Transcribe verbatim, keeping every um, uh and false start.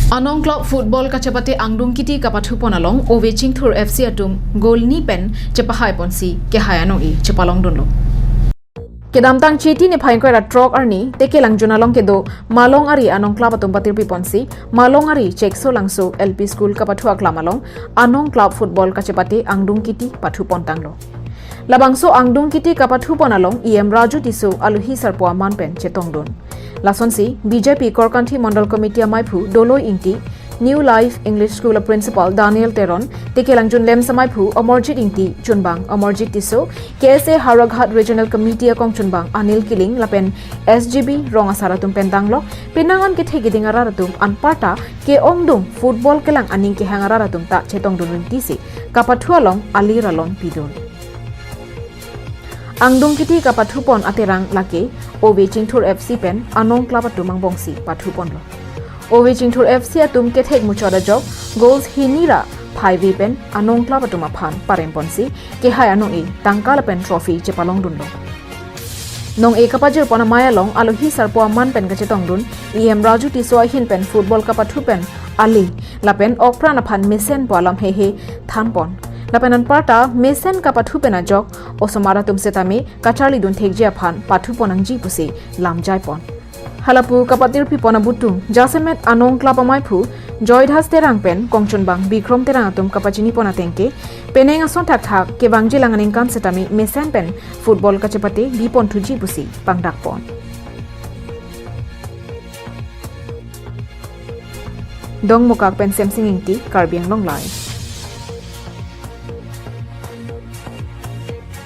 Anong Club football kachepate angdung kiti kapathupon along Ove Chingthur F C atum goal ni pen chepahai ponsi kehai anong-e chepalongdunlo. Kedamtang Chiti niphai ingkoi ra throk arni Tekelangjun along kedo Malong Ari Anong Club atum patirpi ponsi Malong Ari Chekso Langso L P School kapathu aklam along Anong Club football kachepate angdung kiti pathupon tanglo. Labangso angdung kiti kapathupon along E M Raju Tisso alohi sarpo aman pen chetongdun. Lasonsi B J P Korkanthi Mondol Committee amaiphu Doloi Ingti, New Life English School a Principal Daniel Teron, Tekelangjun LAMPS amaiphu Amarjit Ingti, chunbang Amarjit Tisso, K S A Howraghat Regional Committee akong chunbang Anil Killing lapen S G B rong asar atum pen tanglo, penang an kethe keding arat atum anparta ke-ongdung football kelang aning kehang arat atum ta chetongdun rinti si kapathu along ali ralon pidun. Angdung kiti kapathupon aterang lake Ove Chingthur F C pen Anong Club atum angbongsi pathuponlo. Ove Chingthur F C atum kethek muchot ajok goals hini ra phaive pen Anong Club atum aphan parem ponsi kehai anong-e tangka lapen trophy chepalongdunlo. Nong-e kapajirpon amei along alohi sarpo aman pen kachetongdun E M Raju Tisso ahin pen football kapathu pen ali lapen okpran aphan mesenpo alam hehe thanpon. Lapen anparta mesen kapathu pen ajok osomar atum setame kacharlidun thekji aphan pathupon nangji pusi lamjaipon. Halapu kapatirpipon abutung jasemet Anong Club amaiphu Joydas Terang pen kongchunbang Bikrom Terang atum kapachinipon atengke penang ason thakthak kevangjilang aningkan setame mesen pen football kachepate biponthuji pusi pangdakpon. Dongmukak pen Semsing Ingti, Karbi Anglong Live.